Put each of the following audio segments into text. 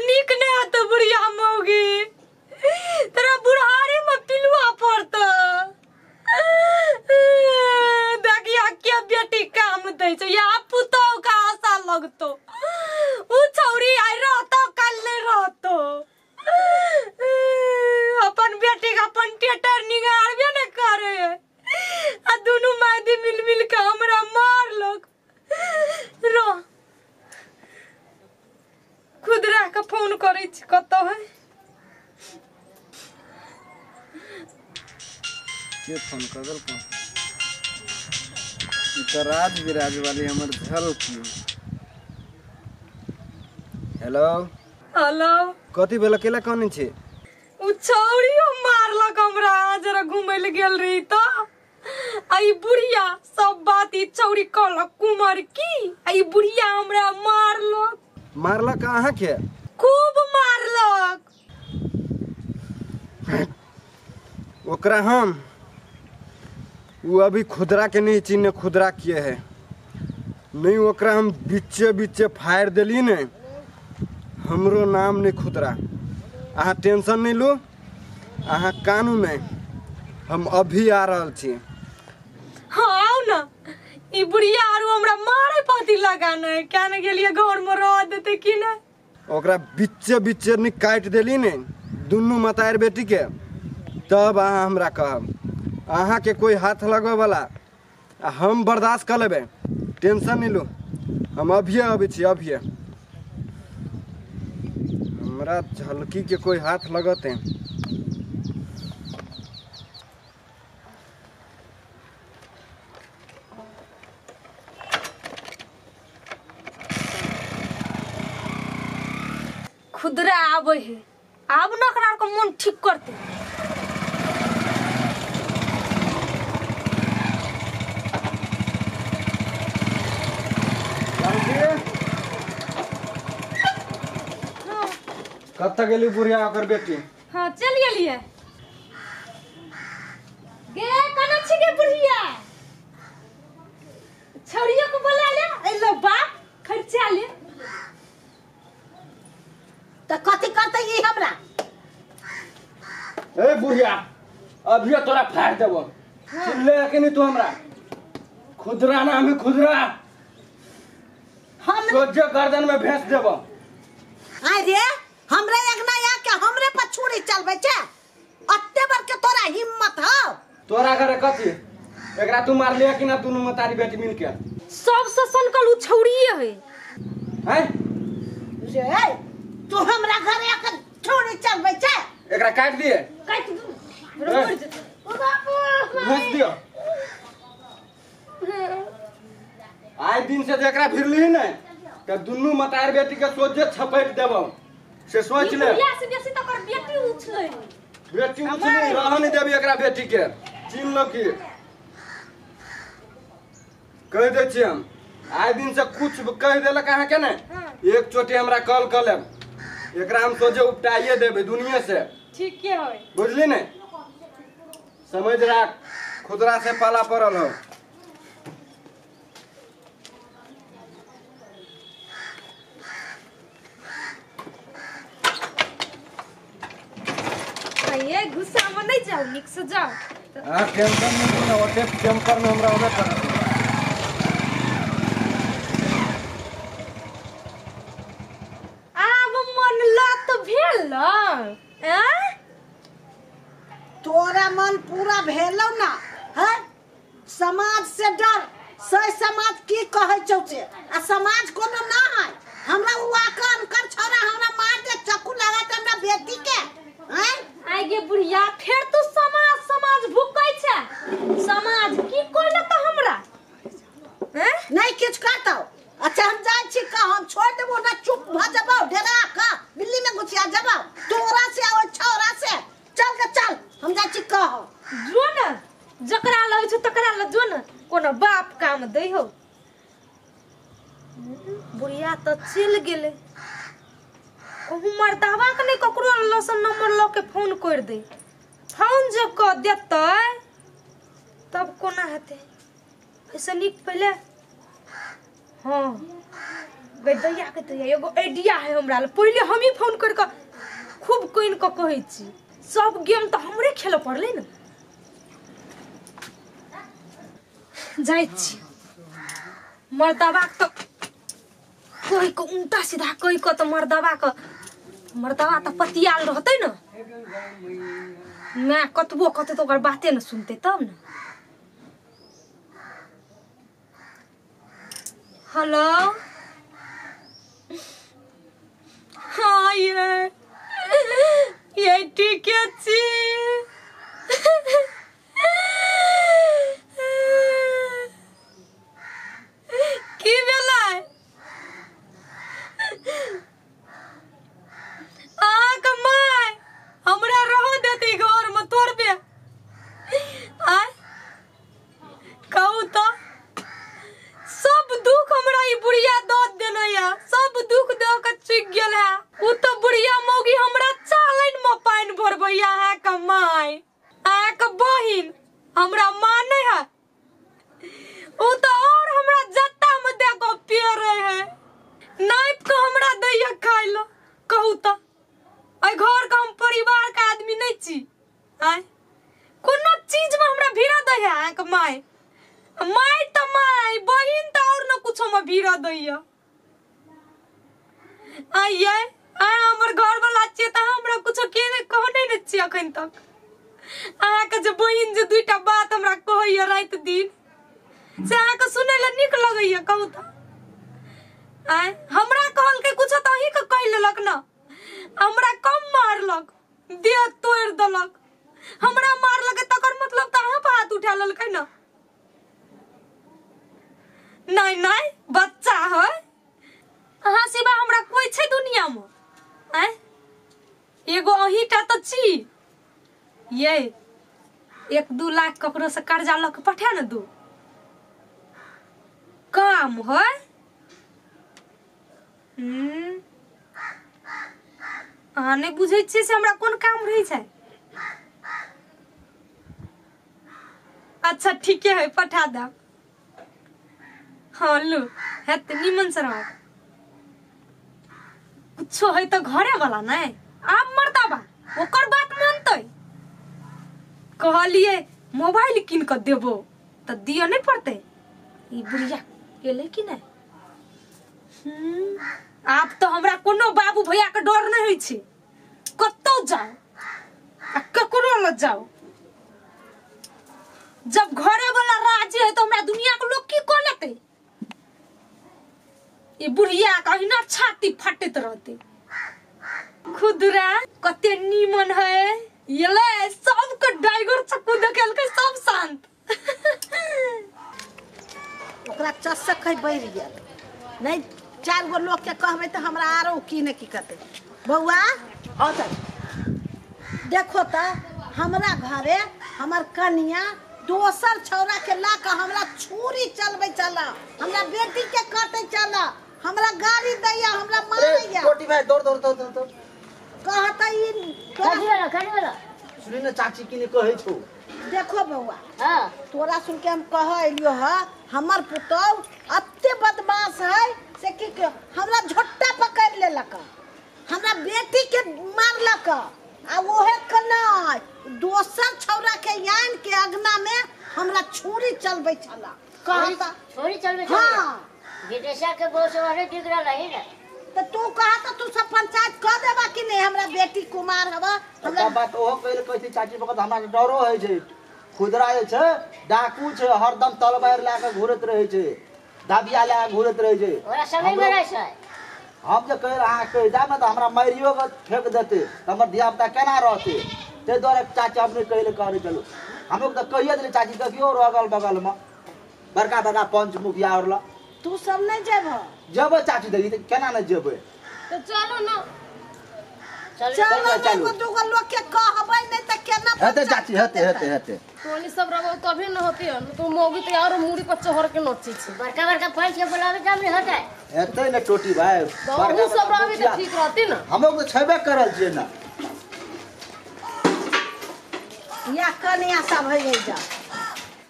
नीक नहीं होतो बुढ़िया मौगी तोरा बुढ़ारी में पिलुआ पड़तो। देखिया के बेटी काम दै छै या पुतोह के आशा लगतो उ छौरी आइ रहतो काल नहीं रहतो। अपन बेटी के अपन टेटर निगारबे ने करे आ दुनू मायदी मिल मिल के हमरा मारलक। रो खुदरा के फोन करै छी कतौ है के फोन कर देलको ई त राज विराज वाली हमर झलकी। हेलो हेलो कथी भेल केला कोन छै? उ छौड़ियो मारलक हमरा जरा घुमै ले गेल रही त आ ई बुढ़िया सब बात ई छौड़ी कहलक कुमर की आ ई बुढ़िया हमरा मारलक। मारलक अहाँ के? खूब मारलक। ओकरा हम वो अभी खुदरा के नहीं चिन्ह खुदरा किए है नहीं ओकरा हम बीचे बीचे फायर देली ने हमरो नाम नहीं खुदरा। अहाँ टेंशन नहीं लू अहाँ कानू नहीं हम अभी आ रहल छी। हाँ आओ ना ई बुढ़िया आरू हमरा मारे पाती लगाना है क्या ने गेलिए घर में रह देते की ना। ओकरा बीचे बीचे नहीं काट देली ने दुनू मतार बेटी के तब अहाँ हमरा कहब अहाँ के कोई हाथ लगवे वाला आ हम बर्दाश्त कर लेबै टेंशन नहीं लू हम अभिये अबै छी अभिये। हमरा झलकी के कोई हाथ लगते खुदरा आबै है आब न ओकरा के मन ठीक करते। कत गेली बुढ़िया ओकर बेटी? हाँ चल गेलिए गे कना छी गे बुढ़िया छौड़ियो के बोला ले एलो बाप खर्चा ले त कथि करते ई हमरा? ए बुढ़िया अभियो तोरा फाड़ देबो चिल्ले के नहीं तू हमरा खुदरा ना हम खुदरा हम सोझे गर्दन में भेस देबो। अरे हमरे अंगना आ के हमरे पर छुरी चलबै छै अत्ते बर के तोरा हिम्मत हौ? तोरा घरे कथि एकरा तू मारलिया कि ना दुनू मतारी बेटी मिल के? सबसे सनकल उ छौड़िए है। हैं रे तू हमरा घरे आ के छुरी चलबै छै एकरा काट दिए काट दू मर जेतै ओ बापू भेज दियो। आइ दिन से जेकरा भिरली ने त दुनू मतार बेटी के सोझे छपेट देबो से सोच ले। बुढ़िया से बेसी त ओकर बेटी उछलै बेटी उछलै रह नहीं देबी एकरा बेटी के चिन्ह लो की कह दे छी हम आइ दिन से कुछ कह देलक अहाँ के ने एक चोटी हमरा कॉल कर लेब एकरा हम सोझे उपटाइए देबे दुनिया से। ठीक है बुझली ने समझ राख खुदरा से पाला पड़ल हो। ये गुस्सा में नहीं जाओ निक से जाओ। हां टेंशन नहीं ना ओते टेम्पर में हमरा होबे करत। आब मन लत भेल हैं तोरा मन पूरा भेलौ ना हैं? समाज से डर से समाज की कहै छौ से आ समाज कोनो ना है हमरा उ आकर अनकर छोरा हमरा मार दे चक्कू लगा के हमरा बेटी के हैं? आइ गे बुढ़िया फेर तू समाज समाज भुकै छै समाज की कहले त हमरा हैं? नहीं किछ कहतौ। अच्छा हम जाइ छी का हम छोड़ देबो ना चुप भ जबौ डेरा का बिल्ली में घुसिया जबौ तोरा से आ छोरा से चल के चल हम जाइ छी कह जो न जकरा लहै छौ तकरा ल जो न कोनो बाप काम दै हो। बुढ़िया त चल गेलै कहूँ मर्दावा के नहीं ककरो लसन नंबर ल के फोन कर दे फोन जब कह देतै तब कोना हेतै ऐसे नीक पहले। हाँ गई दैया के दैया एगो आइडिया है हमरा ल। पहिले हम ही फोन कर के खूब कोइन के कहै छी। सब गेम तो हमरे खेले पड़लै न। जाइ छी मर्दबा तो कोई को उल्टा सीधा कोई को तो मर्दबा के मर्दबा तो पतियाल रहतै न। मैं कतबो कहते तो ओकर बाते न सुनते तब न। हेलो हाँ ये ठीक छी। की भेलै अहाँके my हमरा रह देती घर में तोड़बे आय कहू तो सब दुख हमरा ई बुढ़िया दऽ देने या सब दुख दऽ के चुकि गेल है। उ तो बुढ़िया मौगी हमरा चालन में पानि भरबैया अहाँके my अहाँके बहिन हमरा माने है। उ तो और हमरा जत्ता में दऽ के पेरे है नापि के हमरा दैया खाइ लए। कहू तो एहि घर के हम परिवार के आदमी नहीं छी आय कोनो चीज में हमरा भीड़ा दै है अहाँके my. My तो my बहिन तो और न कुछो में भीड़ा दैया। आइए आय हमर घर वाला छियै तऽ हमरा कुछो के नहि कहने नहि छियै अखन तक। अहाँके जे बहिन जे दुईटा बात हमरा कहैया राति दिन से अहाँके सुनै लए नीक लगैया। कहू तऽ आय हमरा कहलकै कुछो तऽ अहींके कहि लेलक न। हमरा कम मारलक देह तोड़ि देलक हमरा मारलक तकर मतलब तऽ अहाँ पर हाथ उठा लेलकै न। नहीं नहीं बच्चा है अहाँ सिवा हमरा कोई छै दुनिया में आय एगो अहींटा तऽ छी। ये 1-2 लाख ककरो से कर्जा लऽ के पठा ने दू काम है। अहाँ नहि बुझै छियै से हमरा कोन काम रहै छै। अच्छा ठीके है पठा देब। हाँ लू हेतै निमन से रहब कुछो है तऽ घरे वाला नहीं आब मर्दबा ओकर बात मानतै। कहलिए मोबाइल कीन कऽ देबो तऽ दिअ नहि पड़तै। ई बुढ़िया एलै कि नहि। आब तऽ हमरा कोनो बाबू भैया के डर नहि होइ छै। कतौ जाओ आ ककरो लग जाओ जब घरे वाला राजी है तो हमरा दुनिया के लोग की कह लेतै। ई बुढ़िया के अहिना छाती फटैत रहतै। खुदरा कते नीमन है ये सबके डाइगर चक्कू देखेलकै सब शांत। ओकरा चस्सक है बढ़ि गेल नहीं चार गो लोग के कहबै तऽ हमरा आरो की ने की कहतै। बौआ देखो तऽ हमरा घरे हमर कनिया दोसर छौड़ा के ला के हमरा छुरी चलबै चला हमरा बेटी के काटे चला हमरा गाली दैया हमरा मारैया। टोटी भाई दौड़ दौड़ दौड़ दौड़ कहता ई कथी वाला कथी वाला सुनी ने चाची की ने कहै छौ। देखो बौआ हां तोरा सुन के हम कह एलियो ह हमर पुतौ अत्ते बदमाश है से की हमरा झोट्टा पकड़ लेलक हमरा बेटी के मारलक आ ओहे के नहीं दोसर छौड़ा के आन के अगना में हमरा छुरी चलबै छला। कहता छुरी चलबै छला। हां विदेशा के बहुत सारे बिगड़ल है ना त तू कहा त तू सब पंचायत क देबा कि नहीं हमरा बेटी कुमार हवा हमरा बात ओहो कहल कहै छै चाची बकत हमरा डरो होइ छै। खुदरा जे छै डाकू छै हरदम तलवार ला के घुरैत रहै छै दाबिया ला के घुरैत रहै छै ओरा समय में रहै छै। हम जे कहि अहाँ कहि जायब ने तऽ हमरा मारियो के फेंक देतै तऽ हमर धिया पुता केना रहतै। ताहि दुआरे चाची हम नहि कहै लए कहने चलू हमलोग तऽ कहिए देलियै चाची देखियौ अगल बगलमे बड़का बड़का पंच मुखिया आओर लग। तू सब नहीं जेबह? जेबै चाची देखी तऽ केना नहि जेबै। तऽ चलू न चलो चलो दूगो लोग के कहबै नहीं तऽ केना हेतै चाची हेतै हेतै हेतै। तोनी सब रहबो तभी न होती न तो मौगी तो और मूड़ी पर चढ़ के नची छी। बड़का बड़का पंच के बुलावे तब नहीं होतै। हेतै ने टोटी भाई बड़का सब रहबे तऽ ठीक रहती न। हम लोग तऽ छेबे करल छियै न। या कनिया सब है जा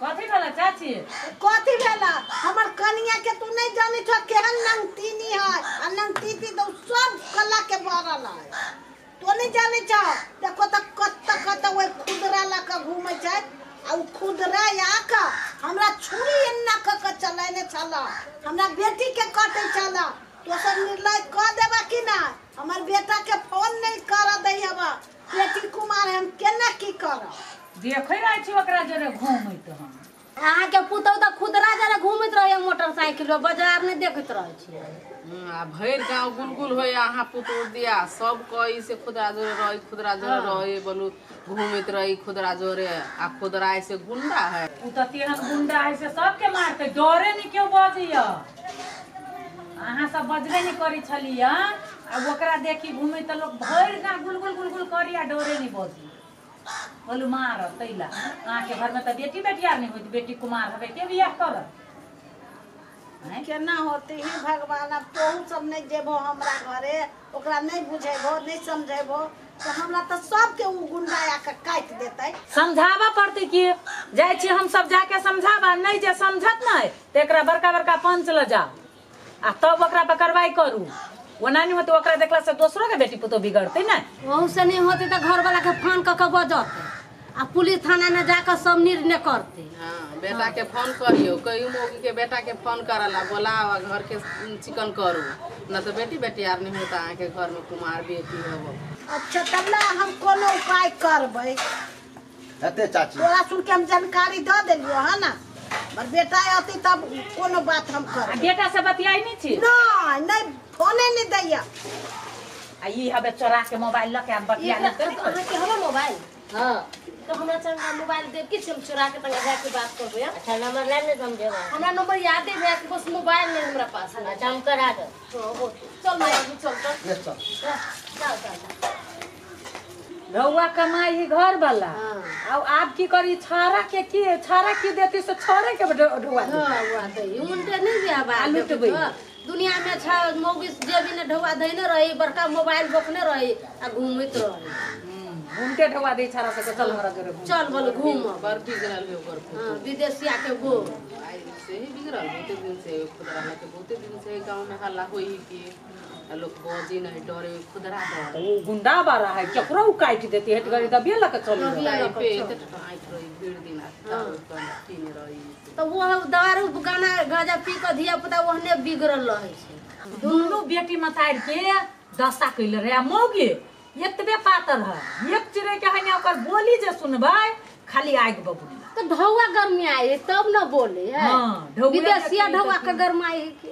कथी भेला चाची? कथी भेला? हमर कनिया के तू नहीं जानै छ केहन नंगतीनी है आ नंगतीती तो सब कला के भरल है। तो नहीं जानै छ देखो त कत कत ओइ खुदरा ल के घूमै छै आ उ खुदरा आक हमरा छुरी एन्ना क के चलाइने छल, हमरा बेटी के कटै छल। तो सब निर्णय क देबा कि ना? हमर बेटा के फोन नहीं कर दै हबा, बेटी कुमार हम केना की करब? देखै रहै छी ओकरा जरे घूमैत। हम अहाँके पुतहु तऽ खुदरा जरे घूमैत रहैया मोटरसाइकिल पर, बाजार नहि देखैत रहै छियै। आ भरि गाँव गुलगुल होइया अहाँ पुतहु दिया सब कही से खुदरा जोरे रही, खुदरा जोरे रही, बोलू घूमैत रही खुदरा जोरे। आ खुदरा ऐसे गुंडा है। उ तऽ तेहन गुंडा है से सबके मारतै, डरे नहि केओ बजैया। अहाँ सब बजबे नहि करै छलियै आ ओकरा देखी घूमै तऽ लोक भरि गाँव गुलगुल गुलगुल करी आ डरे नहि बजी। बोलू मारत तैला। अहाँके घरमे तऽ बेटी बेटियार नहि होइत, बेटी कुमार हेबै के बियाह करत? केना होते हे भगवान? अब तोहू सब नहीं जेबो हमरा घरे, ओकरा नहीं बुझेबो नहीं समझेबो तो हमरा तो सबके उ गुंडा आके काटि देतै। समझाबऽ पड़तै कि जाइ छी हम सब जाके समझाबा, नहीं जे समझत नहीं तऽ एकरा बड़का बड़का पंच लऽ जाउ आ तब ओकरा पर कार्रवाई करू। ओना नहीं होतै ओकरा देखला से दोसरो के बेटी पुतोह बिगड़तै ने। ओहू से नहीं होतै तऽ घर वाला के फोन कऽ के बजतै आ पुलिस थाना में जाकर सब निर्णय करते। हाँ, बेटा के फोन करियो, कहियो मौगी के बेटा के फोन करला बोलाओ घर के चिकन करू, न तो बेटी बेटी यार नहीं होता अहाँ के घर में कुमार बेटी हो। अच्छा तब ना हम कोनो उपाय करबै। हेते चाची तोरा सुन के हम जानकारी दऽ देलियो है ना, पर बेटा आती तब कोनो बात हम करबै। बेटा से बतियाई नहीं छी? नहीं नहीं फोने नहीं दैया। आ ई हबे चोरा के मोबाइल लके आ बतिया लेते। अहाँ के हबे मोबाइल? हां तो हमरा चंगा मोबाइल दे कि हम चोरा के तंगा जाके बात करबै। अच्छा नंबर ले ले समझेबा। हमरा नंबर याद है कि बस मोबाइल नहीं हमरा पास है। अच्छा हम करा दो। हां चल माय चल चल चल चल चल। रउआ कमाई ही घर वाला। और आप की करी छाड़ा के की छाड़ा की देती से छोड़े के ढुआ दे। हां वा त उनटे नहीं बिया बा लुटबै दुनिया में छ मौगी जे भी ने ढुआ धइने रही, बड़का मोबाइल बकने रही आ घूमत रही। घूमते ढुआ दे छाड़ा से चल हमरा जोरे घूम चल बोल घूम। बड़ बिगड़ल है ओकर। हां विदेशिया के गो आई से ही बिगड़ल बहुते दिन से खुदरा के बहुते दिन से गांव में हल्ला होई कि लोग बजी नहीं डरे खुदरा डर। ओ गुंडा बारा है केकरो उ काटि देती हट गरी दबिए लके चल पे त आइत रही भीड़ दिन आ पीने रही तो वो दारू गाना गांजा पी के धिया पुता ओहने बिगड़ल रहै छै। दुनू बेटी मतार के दशा कइले रहे आ मौगी एतबे पातर है एक चिड़ै के हने ओकर बोली जे सुनबै खाली आगि बबुला। तो ढौआ गर्मी आए तब न बोले है। हां विदेशिया ढौआ के गरमाई है के।